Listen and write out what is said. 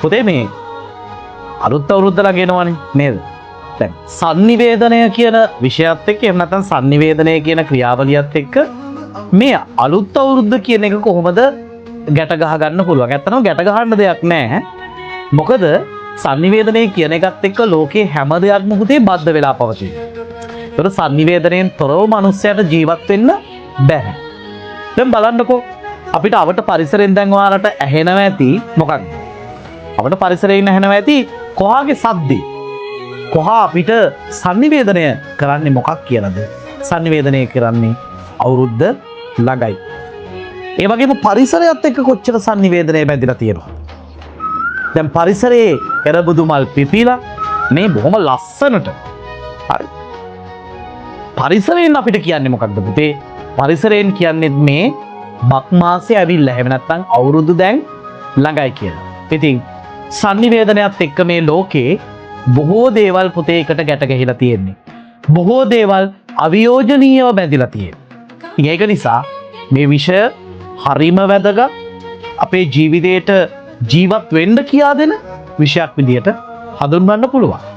පොතේ මේ අලුත් අවුරුද්ද ළඟ එනවනේ නේද? දැන් සන්නිවේදනය කියන විෂයත් එක්ක එහෙම නැත්නම් සන්නිවේදනය කියන ක්‍රියාවලියත් එක්ක මේ අලුත් අවුරුද්ද කියන එක කොහොමද ගැට ගහ ගන්න පුළුවන්? ඇත්තටම ගැට ගහන්න දෙයක් නෑ. මොකද සන්නිවේදනය කියන එකත් එක්ක ලෝකේ හැම දෙයක්ම පුතේ බද්ධ වෙලා පවතී. ඒතර සන්නිවේදනයෙන් තොරව මනුස්සයාට ජීවත් වෙන්න බැහැ. දැන් බලන්නකෝ අපිට අවට පරිසරයෙන් දැන් ඔයාලට ඇහෙනවා ඇති මොකක්ද? අපට පරිසරයෙන් ඇහෙනවා ඇති කොහාගේ සද්දේ? කොහා අපිට සන්නිවේදනය කරන්නේ මොකක් කියලාද? සන්නිවේදනය කරන්නේ අවුරුද්ද ළඟයි. ඒ වගේම පරිසරයත් එක්ක කොච්චර සන්නිවේදනය බැඳිලා තියෙනවද? දැන් පරිසරයේ එරබුදු මල් පිපිලා මේ බොහොම ලස්සනට. හරි. පරිසරයෙන් අපිට කියන්නේ මොකක්ද පුතේ? පරිසරයෙන් කියන්නේ මේ බක් මාසය ඇවිල්ලා එහෙම නැත්නම් අවුරුදු දැන් ළඟයි කියලා. ඉතින් සන්නිවේදනයත් එක්ක මේ ලෝකේ බොහෝ දේවල් පුතේ එකට ගැට ගැහිලා තියෙන්නේ. බොහෝ දේවල් අවියෝජනීයව බැඳිලා තියෙන්නේ. ඉතින් ඒක නිසා මේ විෂය හරිම වැදගත් අපේ ජීවිතේට ජීවත් වෙන්න කියා දෙන විෂයක් විදියට හඳුන්වන්න පුළුවන්.